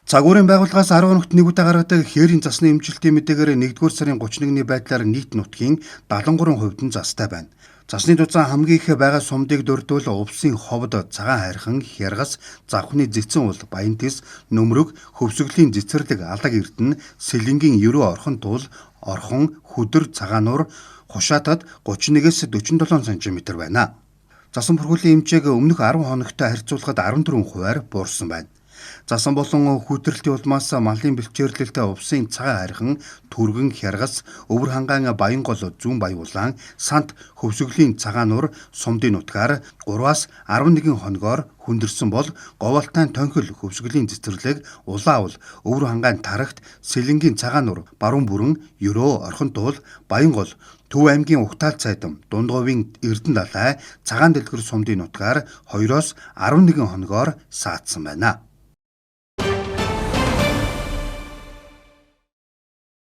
Загварын байгууллагаас 10 хоногт нэг удаа гаргадаг хээрийн засны эмчлэлтийн мэдээгээр 1-р сарын 31-ний байдлаар нийт нутгийн 73% нь застай байна. Засны дузаан хамгийн их байгаа сумдыг дурдвал увсын ховд, цагаан хайрхан, хяргас, завхны зэцэн уул, Баянтэс, Нөмрөг, Хөвсгөлийн цэцэрлэг, Алаг Эрдэнэ, Сэлэнгийн Ерөө Орхон туул, Орхон, Хүдэр, Цагаануур, Хушаатад 31-ээс 47 см байна. Засан бүрхүүлийн хэмжээг өмнөх 10 хоногтой харьцуулахад 14 хувиар буурсан байна. Засан болон хүүтрэлтийн улмаас малын бэлчээрлэлтэй увсын цагаан хайрхан, түргэн, хяргас, өвөр хангаан, Баянгол, Зүүн Баян улаан, Сант, Хөвсгөлийн цагаан нуур, Сумдын нутгаар 3-аас 11 хоногоор хүндэрсэн бол Говьалтай Тонхил, Хөвсгөлийн цэцэрлэг, Улаан уул, Өвөр хангаан Тарагт, Сэлэнгийн цагаан нуур, Баруун бүрэн, Ерөө, Орхон туул, Баянгол, Төв аймгийн Угтаал цайдам, Дундговын Эрдэнэ далай, Цагаан дэлгэр Сумдын нутгаар 2-оос 11 хоногоор саатсан байна.